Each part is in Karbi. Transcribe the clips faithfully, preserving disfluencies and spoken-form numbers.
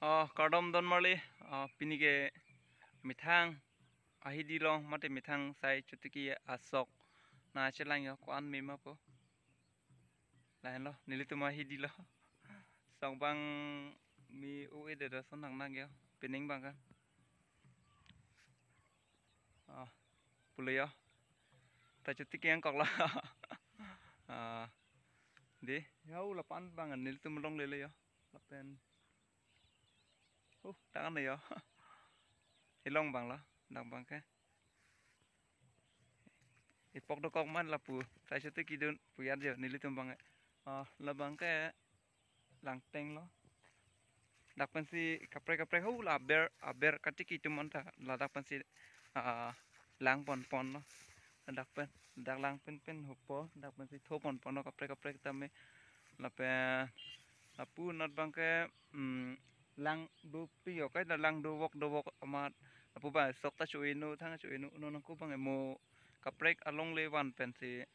Oh, kardom don marli. Oh, pini ke methang ahidi along mate methang sai chotiki asok nachelang yo, ko-an me ma po. Lahenlo, nelitum ahidi lo. Sok abang me-o-edet ason nang nang yo. Pining abang ke. Oh, pulo yo. Ta chotiki angkok lo. Ah, dei, yo lapu-an abang nelitum longle lo yo. Lapen. Uh, tangan yo. Ilong abang lo, dak abang ke. Ipok dokok man lapu. Sai chotiki dun pu yat yo, nelitum abang ke. Ah, labang ke Langteng lo. Dak pensi kaprek kaprek, hula aber, aber katiki atum anta. Ladak pensi, ah, lang pon pon lo. Dak pen, dak lang pen pen hopo, dak pensi tho pon pon lo kaprek kaprek tame. Lapen lapu anat abang ke, mm, lang dopik yo, kaita lang dovok dovok amat. Lapu abang sok ta cho-e-no, thang cho-e-no, non nangko abang ke mo kaprek alongle van pensi,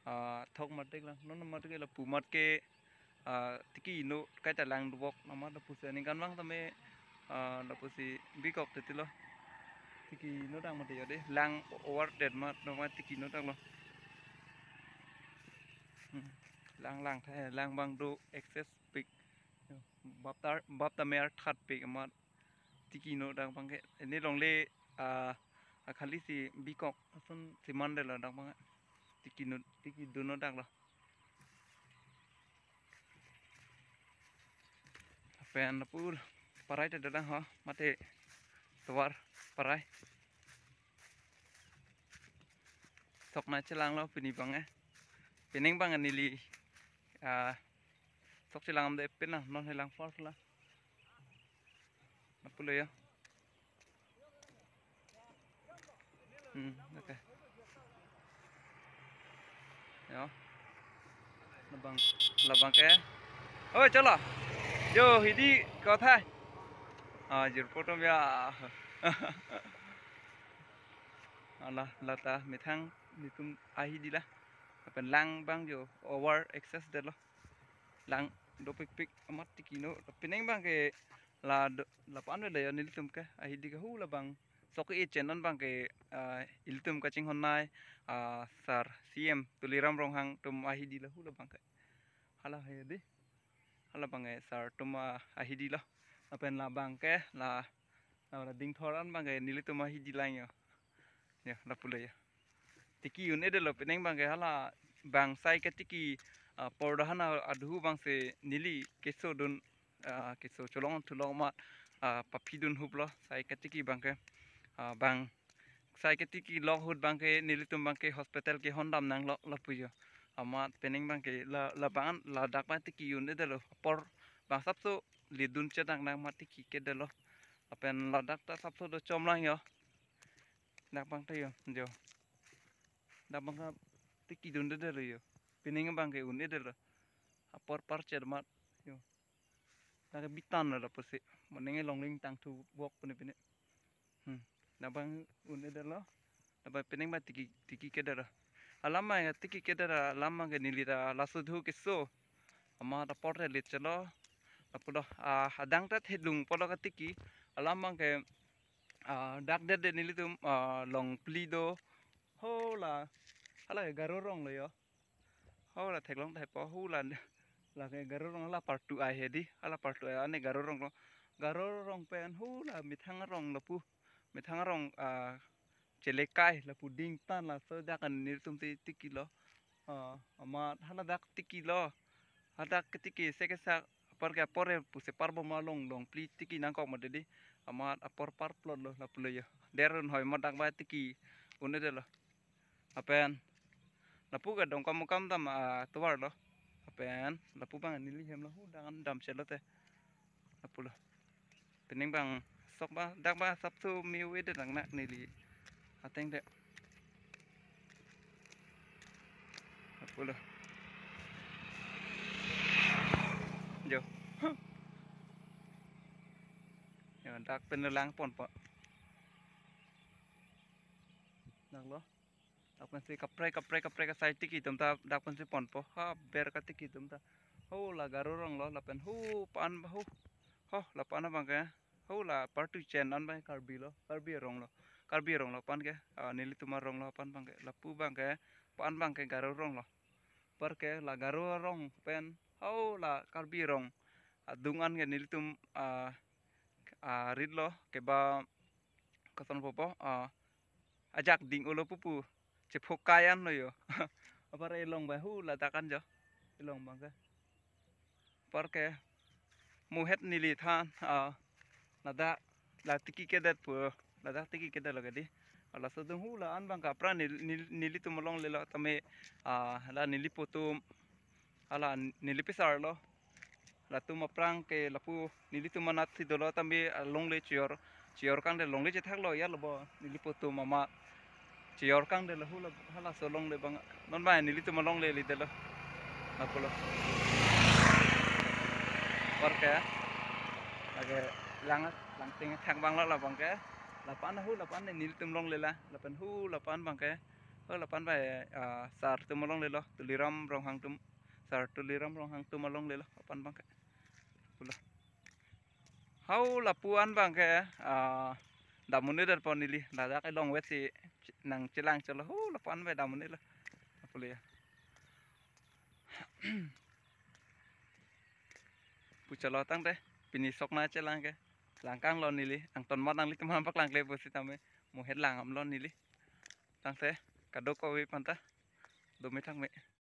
ah, thok matik lang, non matik lapu amat ke, ah, tiki-no, kaita lang dovok amat lapusi aningkan abang tame, ah, lapusi bikok titi lo. Tiki-no dak mati yo dei, lang over det amat, no amat tiki-no dak lo. Hmm. Lang lang thai, lang abang do access pik. Bap tar, bap tame arthat pik amat. Tiki-no dak abang ke. Ini longle, ah, akhali si bikok ason si mandelo dak abang ke. Tiki-no, tiki dun-no dak lo. Pen lapu parai ta dodang ho, mate tovar parai. Sok nachelang lo pini abang ke. Pining abang neli, ah, sok chelang amde pin na, non helang first la. Lapulo yo. Hmm, okay. Yo. Labang, labang ke. Oi, cholo. Yo, hidi kothai. Ah, jirpo atum ya. Ala, lata methang nelitum ahidi la. Lapen lang abang yo over access det lo. Lang dopikpik amat tiki-no. Pining abang ke la do, lapu-an le yo nelitum ke ahidi ke hula abang. Sok e channel abang ke, ah, ilitum kachinghon nai, ah, sir C M Tuliram Ronghang atum ahidi lo hula abang ke. Hala he dei. Hala abang ke sir atum, ah, ahidi lo. Lapen labang ke la, la, la dingthor an abang ke nelitum ahidi lang yo. Yo, lapulo yo. Tiki un-edet lo pining abang ke, hala abang sai katiki, ah, pordahan a-, aduhu abang si neli keso dun, ah, keso cholong thulong amat, ah, paphi dun hup lo sai katiki abang ke, ah, abang sai katiki lok ahut abang ke nelitum abang ke hospital kehondam nang lo lapu yo. Amat pining abang ke la, labang ladak abang tiki un-edet lo, apor abang sapso ledun chedak nang amat tiki kedet lo. Lapen ladak ta sapso do chom lang yo. Dak abang ta yo, yo. Dak abang ke tiki dundedet lo yo. Pining abang ke un-edet lo. Apor parchet amat yo. Dak ke bitan lo lapusi. Moning e longling tangthu bok pune pine. Hmm. Dak abang un-edet lo. Dak abang pining abang tiki, tiki kedet lo. Alam abang ke tiki kedet lo, alam abang ke neli ta laso aduhu keso. Amat apor te lit chelo. Lapulo, ah, adang ta thedung pulo katiki. Alam abang ke, ah, dak det det nelitum, ah, longpli do. Hola. Hala ke Garo Rong lo yo. Hola theklong thaipo hula. Lake Garo Rong hala part two ai he dei. Hala part two ai ane Garo Rong lo. Garo Rong pen hula methang arong lapu. Methang arong, ah, chelekai lapu dingtan laso dak an nelitum ti tiki lo. Ah, amat hala dak tiki lo. Hadak ketiki seke sak apor ke apor e pusi par bom along longpli tiki nangkok ma dei. Amat apor parplot lo lapulo yo. Der un hoi amat dak abang tiki un-edet lo. Lapen lapu ke Dongkamukam dam atovar lo. Lapen lapu abang neli hem lo, hu dak an dam chelo te. Lapulo. Pining abang sok abang, dak abang sapso me-o-edet nang na neli ateng te. Lapulo. Jo. Yo, dak pen lang ponpo. Dak lo. Dak pensi kaprek, kaprek, kaprek asai tiki atum ta dak pensi ponpo. Ha, ber katiki atum ta. Ho la Garo Rong lo, lapen ho pan ho. Ho, lapu-an abangke. Ho, la partu chen an abang Karbi lo, Karbi arong lo. Karbi arong lo pan ke. Ah, nelitum arong lo pan abangke. Lapu abangke, pan abangke Garo arong lo. Apar ke la Garo arong pen. Ho, la Karbi arong. Adung an ke nelitum, ah, ah, rit lo keba koson popo, ah, ajak ding ulo pupu. Chephokai an lo yo. Apar elong abang hu ladak an jo. Elong abangke. Apar ke muhet neli than, ah, ladak la tiki kedet pu, ladak tiki kedet lo kedi. Laso adung hu la-an abangke apran nel-, nel-, nelitum alongle lo tame, ah, la nelipo atum, hala neli pesar lo. Latum aphrang ke lapu nelitum anat si dolo tame, ah, longle chior, chior kangde longle chethak lo ya lo bo nelipo atum ama chior kangde lo hu la halaso longle abang non abang nelitum alongle le detlo. Lapu lo. Apar ke lake lang, Langting thang abang lo labangke. Lapu-an hu lapu-an nelitum longle la. Lapen hu lapu-an abangke. Ho lapu-an abang, ah, sar atum alongle lo. Tuliram Ronghang atum. Sar Tuliram Ronghang atum alongle lo. Lapu-an abangke. Lapu lo. Ho lapu-an abangke, ah, dam un-e det pon neli. Ladak elong vet si nangchelang cholo. Ho lapu-an abang dam un-e lo. Lapu lo ya. Pu cholo tangte. Pini sok nangchelang ke. Lang kang lo neli. Angton mat nanglitum aphan paklang kle pusitame. Muhet lang am lo neli. Tangte. Kadokave aphan ta. Dome thangme.